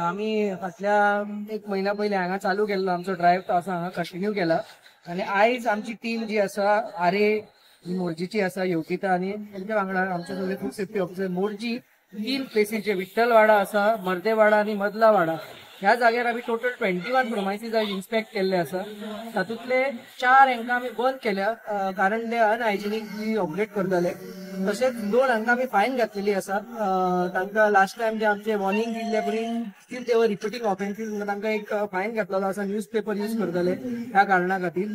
आमी फाटल्या एक म्हयन्या पयलीं हांगा चालू केल्लो आमचो ड्रायव्ह, तो आसा हांगा कंटिन्यू केला. आनी आयज आमची टीम जी आसा आरे मोरजीची आसा, योगिता आनी तेंच्या वांगडा आमचे सगळे फूड सेफ्टी ऑफिसर मोरजी 3 प्लेसींचे विठ्ठलवाडा आसा, मर्देवाडा आनी मदलावाडा ह्या जाग्यार आमी टोटल 21 प्रोमायसीस आयज इन्स्पेक्ट केल्ले आसा. तातूंतले 4 हांकां आमी बंद केल्या कारण ते अनहायजिनीकली ऑपरेट करताले. तशेंच 2 हांकां आमी फायन घातलेली आसा. तांकां लास्ट टायम जे आमचे वॉर्निंग दिल्ले परी still they were repeating offences, तांकां एक फायन घातलेलो आसा, न्यूज पेपर यूज करताले ह्या कारणा खातीर.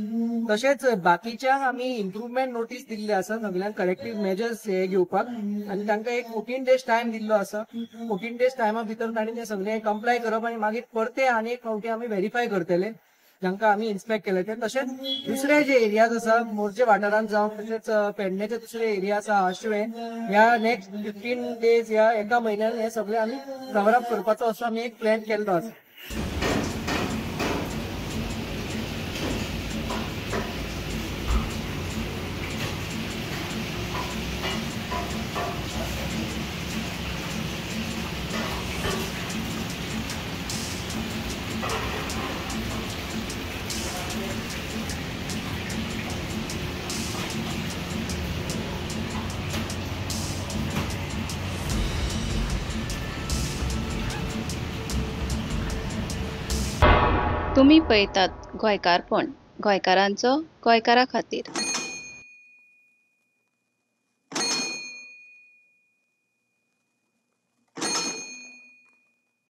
तशेंच बाकीच्या आमी इम्प्रुवमेंट नोटीस दिल्ले आसा सगळ्यांक करेक्टीव मेजर्स हे घेवपाक, आनी तांकां एक 14 डेज टायम दिल्लो आसा. 14 डेज टायमा भितर तांणी ते सगळे कंप्लाय करप आनी मागीर परते आनी एक फावटी आमी व्हेरीफाय करतले जांकां आमी इन्स्पेक्ट केले ते. तशेंच दुसरे जे एरियाज आसा मोरजे वाठारांत जावं, तशेंच पेडण्याचे दुसरे एरिया आसा आश्वे, ह्या नेक्स्ट 15 डेज ह्या एका म्हयन्यान हे सगळे आमी कवर अप करपाचो असो आमी एक प्लॅन केल्लो आसा. तुमी पळयतात गोंयकारपण, गोंयकारांचो गोंयकारा खातीर.